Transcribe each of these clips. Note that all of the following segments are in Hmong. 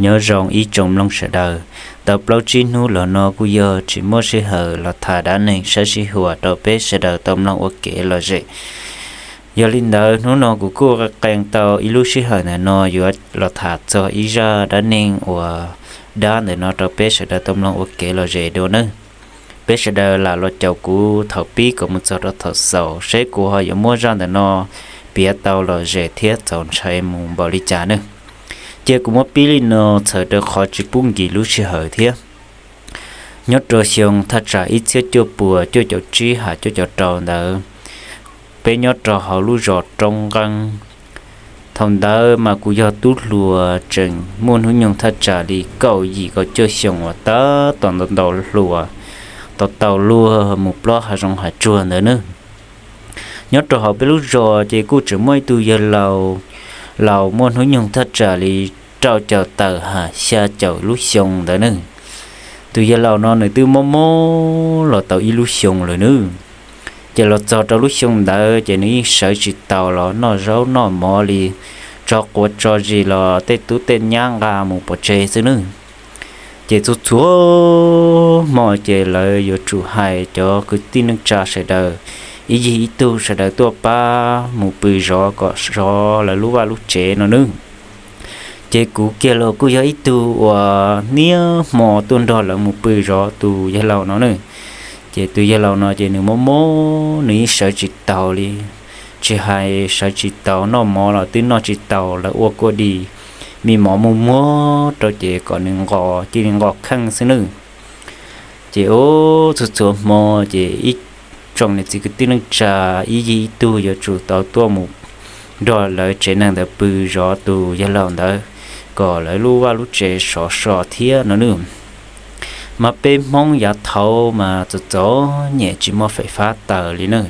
Nyob zoo ib tsoom mloog sawv daws, tau plaub tsib hnub los no kuj yog tsis muaj sij hawm los tham dab neeg sab sij huam rau peb sawv daws tau mloog ua kev lom zem. Yog li ntawd hnub no kuv kuj qee tau ib lub sij hawm ntawm no yuav los tham txog ib zaj dab neeg uas dab ntawm no rau peb sawv daws tau mloog ua kev lom zem dua nawb. Peb sawv daws lam los caum kuv thaum pib kom mus txog rau thaum xaus seb kuv ho yuav muab zaj ntawm no piav tau lom zem thiab txaus ntshai mus npaum li cas nawb. Cia kuv muab pib li no txhawm rau qhov tsis pub nkim lub sij hawm thiab. Nyob rau xyoo thaj tsam ib txhiab cuaj puas cuaj caum tsib ha cuaj caum rau ntawd, peb nyob rau hauv lub zos Roob Nqeeb. Thaum ntawd mas kuv yog tub hluas tseem muaj hnub nyoog thaj tsam li kaum yim kaum cuaj xyoos uas tab tom ntaus ntaus hluas tau tau luag mus plob hav zoov hav tsuag ntawd nawb. Nyob rau hauv peb lub zos ces kuj tseem muaj ib tug yawg laus, laus muaj hnub nyoog thaj tsam li rau caum tawm ha xya caum lub xyoo ntawd nawb. Tus yawg laus no nws twb mob mob los tau ib lub xyoo lawm nawb. Ces los txog rau lub xyoo ntawd ces nws yeej sawv tsis taus los noj zaub noj mov li, tso quav tso zis los tej tub tej nyab nqa mus pov tseg xwb nawb. Ces txhua txhua hmo ces lawv yuav tsum hais cov kwv tij neej tsa sawv daws, ib yig ib tug sawv daws tuaj pab mus pw zov kom zov lawv lub vaj lub tsev no nawb. Ces kuv kiag los kuj yog ib tug uas niaj hmo tuaj nrog lawv mus pw zov tus yawg laus no nawb. Ces tus yawg laus no ces nws mob mob nws yeej sawv tsis taus li, tsis hais sawv tsis taus, noj mov los twb noj tsis taus, lawv ua kua dis me mov muag muag rau ces kom nws nqos cia li nqos kheej xwb nawb. Ces ub txhua txhua hmo ces ib tsoom niam txiv kwv tij neej tsa ib yig ib tug yuav tsum tau tuaj mus nrog lawv tsev neeg ntawd pw zov tus yawg laus ntawd kom lawv lub vaj lub tsev sov so thiab no nawb. Mas peb Hmoob yav thaud mas txom txom nyem tsis muaj fais fab taws li nawb,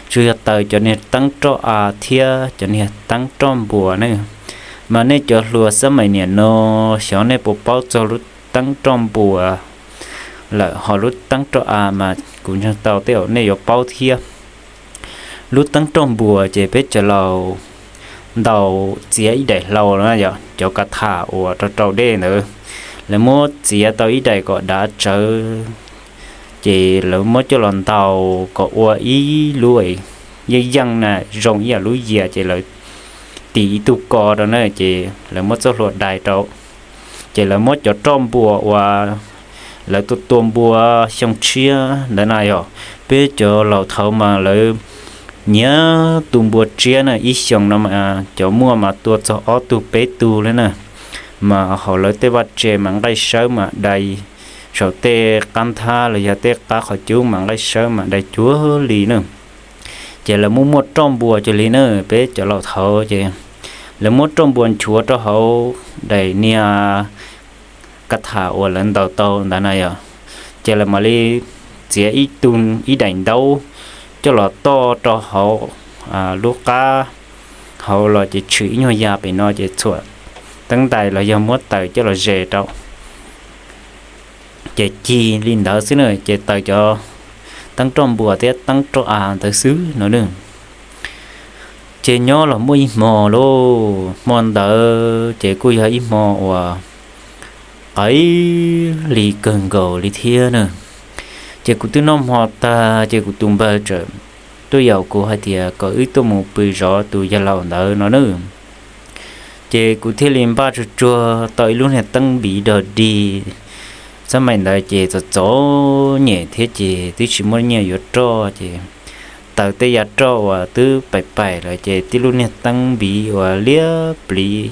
tsuas yog taws cov niag teeb roj av thiab cov niag teeb roj npuas nawb. Mas nej cov hluas xab maim niam no, xyov nej puas paub txog lub teeb roj npuas lawm, ho lub teeb roj av mas kuv ntseeg tau tej zaum nej yuav paub thiab. Lub teeb roj npuas ces peb cov laus ntaus txiav ib daim hlau na yom, cov kav tham uas rau rau dej ntawd, lawv muab txiav tau ib daim kom dav tsawv, ces lawv muab coj los ntaus kom ua ib lub yeej yeej na, zoo ib yam lub yias ces lawv tis ib tug ko rau na, ces lawv muab txoj hlua dai rau. Ces lawv muab cov roj npuas uas lawv tua tua npua xyoo tshiab ntawd na yom, peb cov laus thaud mas lawv nyiam tua npua tsiab na, ib xyoos no mas cov muaj mas tua txog ob tug peb tug li na. Mas hauv lawv tej vaj tse mas nqaij sawb mas dai, saum tej qab nthab los yog tej qab qhov cub mas nqaij sawb mas dai cuag li na. Ces lawv muaj muaj roj npuas cuag li na, peb cov laus thaud ces lawv muab roj npuas nchuav rau hauv daim niag kav tham uas lawv ntaus tau ntawd na yom, ces lawv mam li txiav ib tug ib daim ntaub coj los toj rau hauv lub qab hauv los ces tshwm ib nyuag ya pem no ces txhuam teeb ntais los yog muab taws coj los zes rau, ces cig li ntawd xwb na, ces taws cov teeb roj npuas thiab teeb roj av ntawd xwb no nawb. Ces nyob los muaj ib hmo lauj, hmo ntawd ces kuj yog ib hmo uas qaim li kawg nkaus li thiab na. Ces kuv twb noj hmo tag ces kuv tus npawg txawm tuaj yaum kuv hais tias kom wb tuaj mus pw zov tus yawg laus ntawd no nawb. Ces kuv thiaj li npaj tsuag tsuag tau ib lub niag teeb npiv dog dig. Xab maim ntawd ces txom txom nyem thiab ces twb tsis muaj nyiaj yuav roj ces taws tej yav roj uas twb paim paim lawm ces tib lub niag teeb npiv uas liab pliv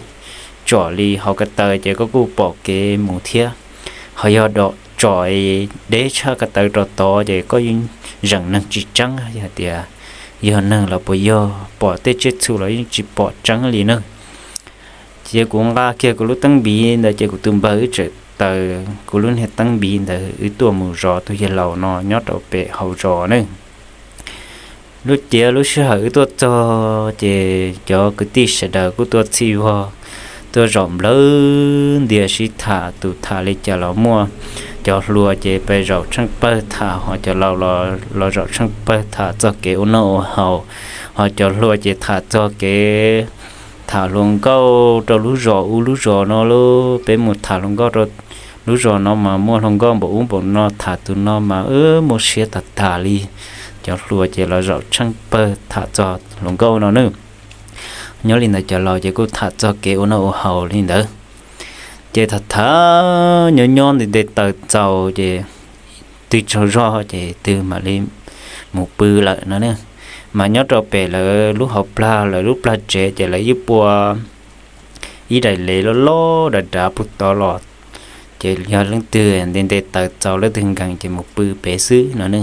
tsom li hauv ko taw ces koj kuj pom kev mus thiab. Ho yog dom tsom deb tshaj ko taw rau tod ces koj yeej zeem neeg tsis tseeb, yog tias yog neeg los puas yog, pom tej tsiaj txhu los yeej tsis pom tseeb li na. Ces kuv nqa kiag kuv lub teeb npiv ntawd ces kuv tus npawg wb txawm taws kuv lub niag teeb npiv ntawd wb tuaj mus zov tus yawg laus no nyob rau pem hauv zos na. Lub ciav lub sij hawm wb tuaj txog ces cov kwv tij sawv daws kuj tuaj txhij vog, tuaj zaum nplawg ntias sib tham, tus tham li cas los muaj. Cov hluas ces pes zaum tsheej pawg tham, ho cov laus los zaum tsheej pawg tham txog kev ua noj ua haus, ho cov hluas ces tham txog kev tham hluas nkauj rau lub zos ub lub zos no lauj, peb mus tham hluas nkauj rau lub zos no mas muaj hluas nkauj npaum ub npaum no, tham tus no mas wb muaj siab tag tag li. Cov hluas ces los zaum tsheej pawg tham txog hluas nkauj no nawb. Nyob li ntawd cov laus ces kuj tham txog kev ua noj ua haus li ntawd. Ces tham tham nyob nyob nti nte taws txaus ces twg tsaug zog ces twg mam li mus pw lawm no ne. Mas nyob rau pem lawv lub hauv plag, lawv lub plag tsev ces lawv yeej pua ib daim lev loj loj dav dav puag tod los, ces yog leej twg nti nte taws txaus leej twg nkees ces mus pw pem xwb no ne.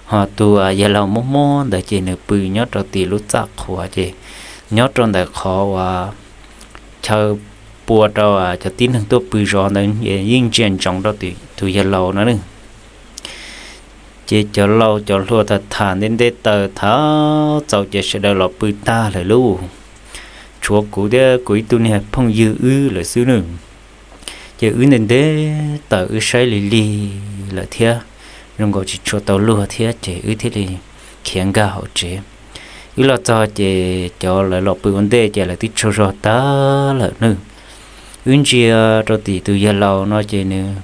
Ho tus yawg laus mob mob ntawd ces nws pw nyob rau tim lub txaj qhua ces nyob rau ntawm qhov uas chaw pua rau cov tib neeg tuaj pw zov ntawd yeej ntsia ntsoov rau tus yawg laus no ne. Ces cov laus cov hluas tham tham nte nte taws tham txaus ces sawv daws los pw tag lawm lauj. Tshuav kuv thiab kuv ib tug niag phooj ywg wb lawm xwb nawb. Ces wb nte nte taws wb saib lig lig lawm thiab, zoo nkaus tsis tshua tau luag thiab ces wb thiaj li khiav nkag hauv tsev. Wb los txog ces cov lawv los pw ua ntej ces lawv twb tsaug zog tag lawm nawb. Wb ntsia rau tim tus yawg laus no ces nws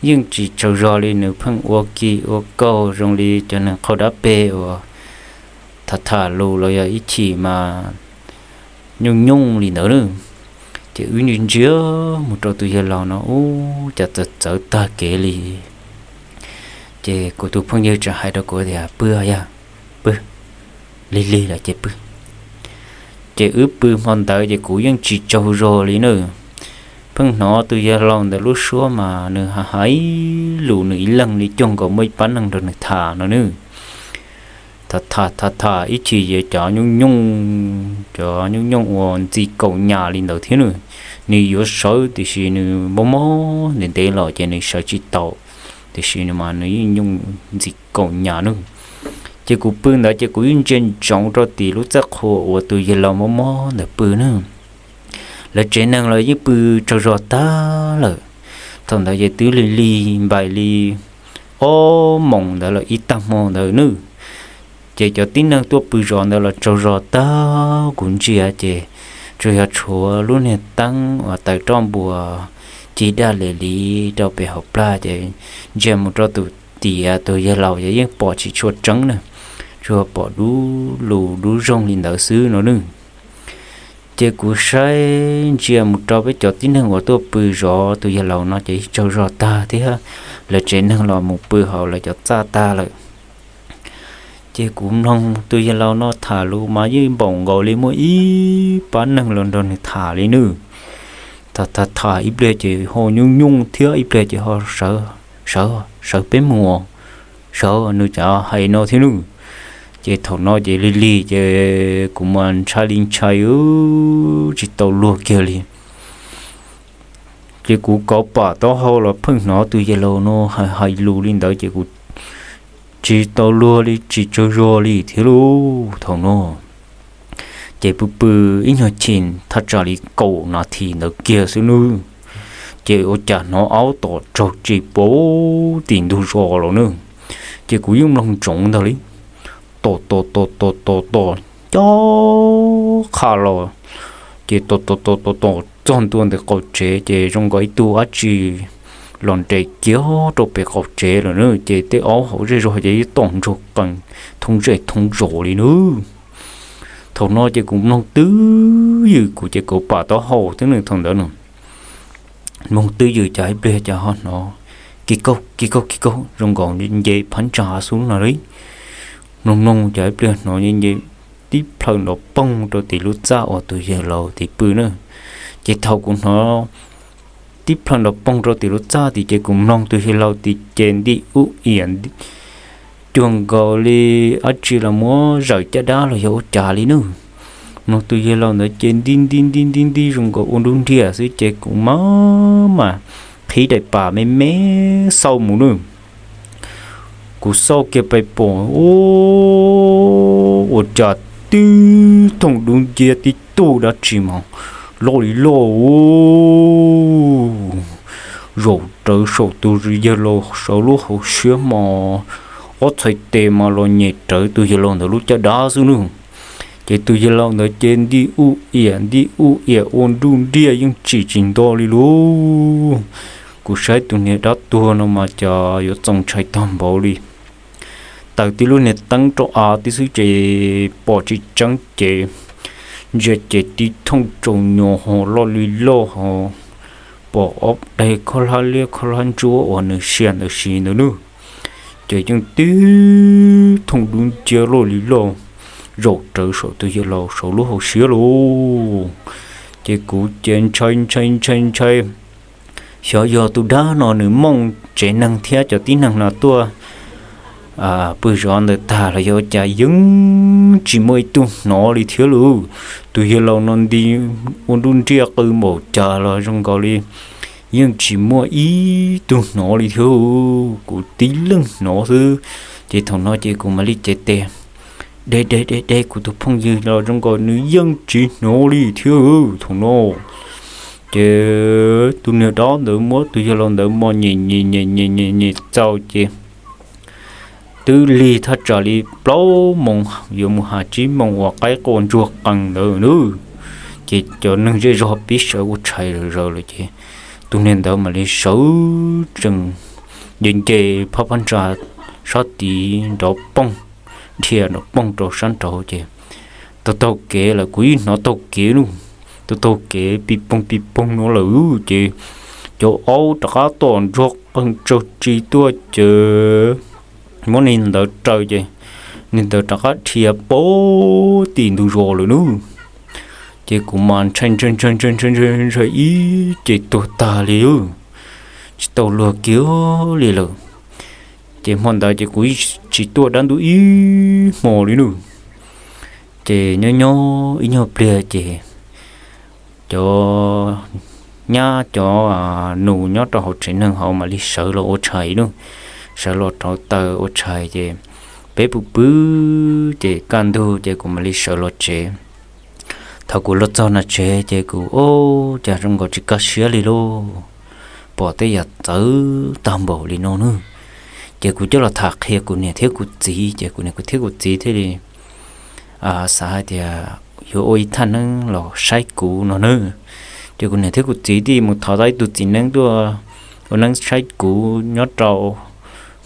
yeej tsis tsaug zog li, nws pheej ua ki ua kaug zoo li cov neeg qaug dab peg uas tham tham lus los yog ib chim mas nyooj nyooj li ntawd nawb. Ces wb ntsia ntsia mus rau tus yawg laus no ub cas txawv txawv tag kev li. Ces kuv tus phooj ywg tseem hais rau kuv tias, pw yog pw, lig lig lawm ces pw. Ces wb pw hmo ntawd ces kuv yeej tsis tsaug zog li nawb. Pheej hnov tus yawg laus ntawd lub suab mas nws hais hais lus nws ib leeg li cuag nkaus muaj ib pab neeg nrog nws tham no nawb. Tham tham tham tham ib chim ces cov nyooj nyooj, cov nyooj nyooj uas ntxim kaum nyam li ntawd thiab nawb. Nws yuav sawv tiam sis nws mob mob ntev ntev los ces nws sawv tsis tau, tiam sis nws mas nws yeej nyooj ntxim kaum nyam nawb. Ces kuv pw ntawd ces kuv yeej ntsia ntsoov rau tim lub txaj qhua uas tus yawg laus mob mob ntawd pw nawb. Lawv tsev neeg los yeej pw tsaug zog tag lawm. Thaum ntawd ces twb lig lig npaim li ob moos ntawd lawm ib tag hmo ntawd nawb. Ces cov tib neeg tuaj pw zov ntawd los tsaug zog tag, kuv ntsia ces tsuas yog tshuav lub niag teeb uas taws roj npua ci daj li li rau pem hauv plag ces ntsia mus rau tus tiav tus yawg laus ces yeej pom tsis tshua tseeb na, tsuas pom dub lus dub zoog li ntawd xwb no nawb. Ces kuv saib ntsia mus rau peb cov tib neeg uas tuaj pw zov tus yawg laus no ces yeej tsaug zog tag thiab, lawv tsev neeg los mus pw hauv lawv cov txaj tag lawm. Ces kuv mloog tus yawg laus no tham lus mas yeej npaum nkaus li muaj ib pab neeg los nrog nws tham li nawb. Tham tham tham ib pliag ces ho nyooj nyooj thiab ib pliag ces ho sawv, sawv peb mus, sawv, nws cov hais no thiab nawb. Ces thaum no ces lig lig ces kuv mas ntshai li ntshai, tsis tau luag kiag li. Ces kuv kauv pam taub hau los pheej hnov tus yawg laus no hais hais lus li ntawd ces kuv tsis tau luag li, tsis tsaug zog li thiab lauj. Thaum no ces pw pw ib nyuag chim thaj tsam li kaum nas this ntawd kiag xwb nawb, ces ua cas hnov aub tom raug tsis pub tim ntug zos los nawb. Ces kuv yeej mloog ntsoov ntag li, tom tom tom tom tom tom, cob qha los, ces tom tom tom tom tom txog ntua ntawm qaum tsev ces zoo nkaus ib tug dab tsi los nres kiag rau pem qaum tsev lawm na, ces tej aub hauv zej zog ces yeej tom ntsoog qees thoob zej thoob zos li nawb. Thaum no ces kuv mloog twb ywm, kuv ces kauv pam taub hau thiab ne thaum ntawd no. Mloog twb ywm ces ib pliag ces ho hnov ki kaug ki kaug ki kaug zoo nkaus nce phab ntsa xwb no li. Mloog mloog ces ib pliag hnov nce tib plhaw nrov poog rau tim lub txaj uas tus yawg laus tid pw na. Ces thaum kuv hnov tib plhaw nrov poog rau tim lub txaj tid ces kuv mloog tus yawg laus tid ces nti ub iam cuag nkaus li dab tsi los muab zawm caj dab los yog ua cas li nawb. Mloog tus yawg laus ntawd ces nti nti nti nti nti zoo nkaus ua nruj nriaj xwb ces kuv mam mas qhib daim pam me me xauj mus nawb. Kuv xauj kiag pais pom ua cas tib thooj dub nciab tib tug dab tsi mas loj li loj zaum rawv saum tus yawg laus sawv lub hauv siab mas ob txhais tes mas los nyem rawv tus yawg laus ntawd lub caj dab xwb nawb. Ces tus yawg laus ntawd ces nti ub iam nti ub iam ua nruj nriaj yeej tsim tsis nto li lauj. Kuv saib tus niag dab tuag no mas cas yuav txaus ntshai tag npaum li. Taws tib lub niag teeb rau av tib xwb ces pom tsis tseeb ces ntsia ces tib thooj tsaus nyos ho loj li loj ho pom ob daig khaub hlab liab khaub hlab ntsuab uas nws sia ntawd si ntawd nub. Ces yeej tib thooj dub nciab loj li loj zaum rawv saum tus yawg laus saum lub hauv siab lauj. Ces kuv ces ntshai ntshai ntshai ntshai, xyov yog tus dab no nws mooj tsev neeg thiab cov tib neeg no tuaj pw zov ntawd tag los yog cas yeej tsis muaj ib tug hnov li thiab lauj. Tus yawg laus no nti ua nruj nriaj qw npaum cas los zoo nkaus li yeej tsis muaj ib tug hnov li thiab. Kuv tib leeg hnov xwb. Ces thaum no ces kuv mam li cev tes de de de de kuv tus phooj ywg los zoo nkaus nws yeej tsis hnov li thiab thaum no. Ces tus niag dab ntawd muab tus yawg laus ntawd mos nyem nyem nyem nyem nyem nyem txaus ces twb lig thaj tsam li plaub moos yuav mus hais tsib moos uas qaib quaj ntsuag qees ntawd nub. Ces cov neeg zej zog pib sawv ua tshais zaws lawm ces tus niag ntawd mam li sawv tsees nce nce phab phab ntsa sab tid nrov poog, dhia nrov poog rau sab nraud ces taug taug kev lawm kuv yeej hnov taug kev nub, taug taug kev pis poog pis poog no lawm ces cov aub rov qab tom ntsuag qees tsaug tsis tuaj ces muab niag ntawd raws ces niag ntawd rov qab dhia poob tim ntug zos lawm nub. Ces kuv mas ntshai ntshai ntshai ntshai ntshai ntshai ib ce tuag tag li, tsis tau luag kiag li lawm. Ces hmo ntawd ces kuv tsis tuaj dab ntub ib hmo li nub. Ces nyob nyob ib nyuag pliag ces cov nyab cov nus nyob rau hauv tsev neeg hauv mam li sawv los ua tshais nub, sawv los rauv taws ua tshais ces peb pw pw ces kaj ntug ces kuv mam li sawv los tsev. Thaum kuv los txog nram tsev ces kuv ua cas zoo nkaus tsis kaj siab li lauj, pom tej yam txawv tag npaum li no nub. Ces kuv coj los tham qhia kuv niam thiab kuv txiv ces kuv niam kuv thiab kuv txiv thiaj li xav hais tias yuav ua ib thaj neeb los saib kuv no nub. Ces kuv niam thiab kuv txiv thiaj mus thov tau ib tug txiv neeb tuaj ua neeb saib kuv nyob rau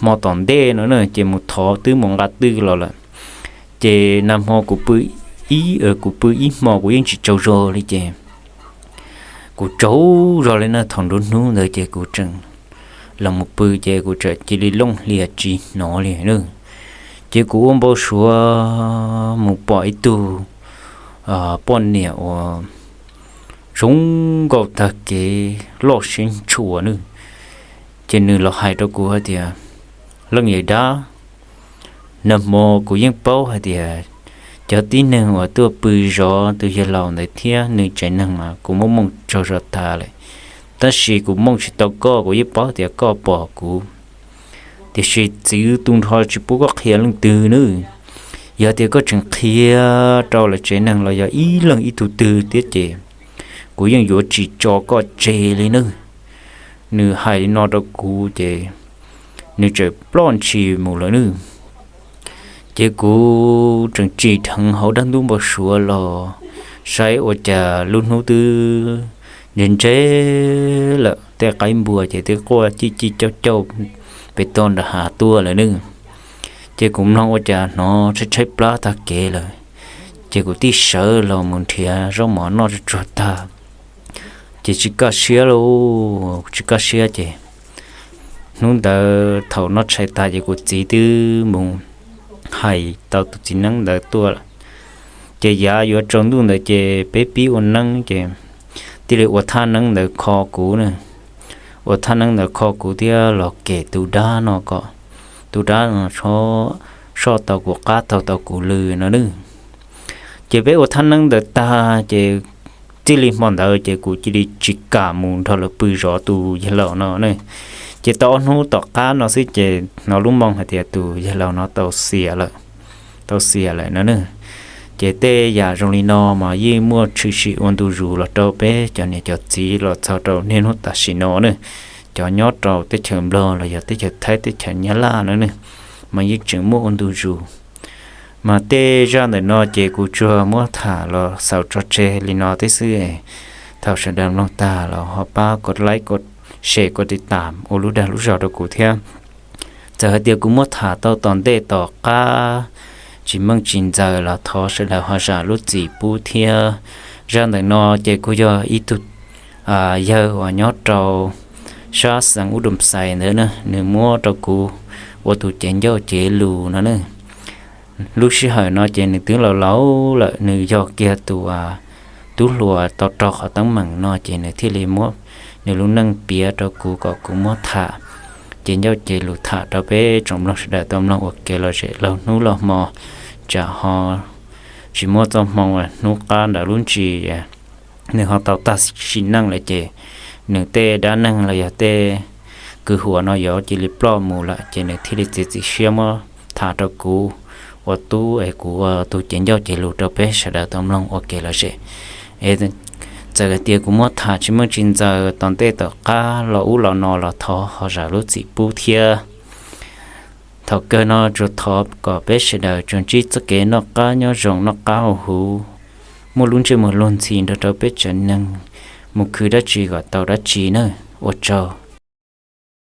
hmo tom ntej no na, ces mus thov twb mus nqa twj los lawm. Ces nag hmo kuv pw ib, kuv pw ib hmo kuv yeej tsis tsaug zog li ces kuv tsaug zog li na, thaum nruab hnub ntawd ces kuv tseem los mus pw ces kuv tseem cia li looj hlias tsis hnov li nub. Ces kuv ua npau suav mus pom ib tug poj niam uas zoo nkauj tag kev loj siab ntshua nub. Ces nws los hais rau kuv hais tias, Leej yawm dab, nag hmo kuv yeej paub hais tias cov tib neeg uas tuaj pw zov tus yawg laus ntawd thiab nws tsev neeg mas kuv muab mooj tsaug zog tag lawm, tab sis kuv mooj tsis tau koj, kuv yeej paub tias koj pom kuv. Tiam sis txwv tu nrho tsis pub koj qhia leej twg nub. Yog tias koj tseem qhia rau lawv tsev neeg los yog ib leeg ib tug twg thiab ces kuv yeej yuav tsis tso koj tseg li nub. Nws hais li no rau kuv ces nws txawm ploj ntshis mus lawm nub. Ces kuv tseem tsim dheev hauv dab ntub npau suav los saib ua cas lub hnub twb ntse ntse lawm, tej qaib npua ces twb quaj cij cij cauj cauj pem toj nram hav tuaj lawm nub. Ces kuv mloog ua cas hnov tshaib tshaib plab tag kev lawm, ces kuv thiaj sawv los mus nrhiav zaub mov noj tsuag tsuag tag. Ces tsis kaj siab lauj, tsis kaj siab ces hnub ntawd thaum noj tshais tag ces kuv txiv twb mus hais tau tus txiv neeb ntawd tuaj lawm. Ces yav yuav tsaus ntuj ntawd ces peb pib ua neeb ces thiaj li ua thaj neeb ntawd kho kuv na. Ua thaj neeb ntawd kho kuv thiab los kem tus dab no kom tus dab no soj tau kuv qab taug tau kuv lw no nub. Ces peb ua thaj neeb ntawd tag ces txij li hmo ntawd ces kuv cia li tsis kam mus nrog lawv pw zov tus yawg laus no ne. Ces tau ob hnub tom qab no xwb ces hnov lub moo hais tias tus yawg laus no tau xiam lawm, tau xiam lawm no ne. Ces tej yam zoo li no mas yeej muaj tshwm sim ua ntu zus los rau peb cov niam cov txiv los txog rau niaj hnub tam sim no ne. Cov nyob rau teb chaws Nplog los yog teb chaws Thaib teb chaws Nyab Laj no ne, mas yeej tseem muaj ua ntu zus. Mas tej zaj ntawm no ces kuv tsuas muab tham los xaus tso tseg li no tib xwb. Thaum sawv daws mloog tag los ho pab kom like, kom share, kom tiv tam ua lub dag lub zog rau kuv thiab. Txawm hais tias kuv muab tham tau tom ntej tom qab tsis meej tsis ntxaws los thov sawv daws ho zam lub txim pub thiab. Zaj ntawm no ces kuj yog ib tug yawg uas nyob rau sab xeev Ub Dum Xais ntawd na, nws muab rau kuv ua tus cev ncauj cev lus no na. Lub sij hawm no ces nws twb laus laus lawm, nws yog kiag tus tub hluas tau raug qhov teeb meem no ces nws thiaj li muab nws lub neej piav rau kuv kom kuv muab tham cev ncauj cev lus tham rau peb tsoom mloog sawv daws tau mloog ua kev lom zem laug hnub laug hmo, tsam ho tsis muaj txoj hmoo hnub qab ntawd lub ntsis nws ho tau tag sim neej lawm ces nws tej dab neeg los yog tej kwv huam no yuav cia li ploj mus lawm ces nws thiaj li txiav txim siab muab tham rau kuv ua tub es kuv ua tus cev ncauj cev lus rau peb sawv daws tau mloog ua kev lom zem. Es txawm hais tias kuv muab tham tsis meej tsis ntxaws tom ntej tom qab los ub los no los thov ho zam lub txim pub thiab. Thaum kawg no tsuas thov kom peb sawv daws tsuas ntsib txoj kev noj qab nyob zoo, noj qab haus huv, muaj lub ntsej muag luag ntxhi nrog rau peb tsev neeg mus khwv dab tsi kom tau dab tsi nawb. Ua tsaug.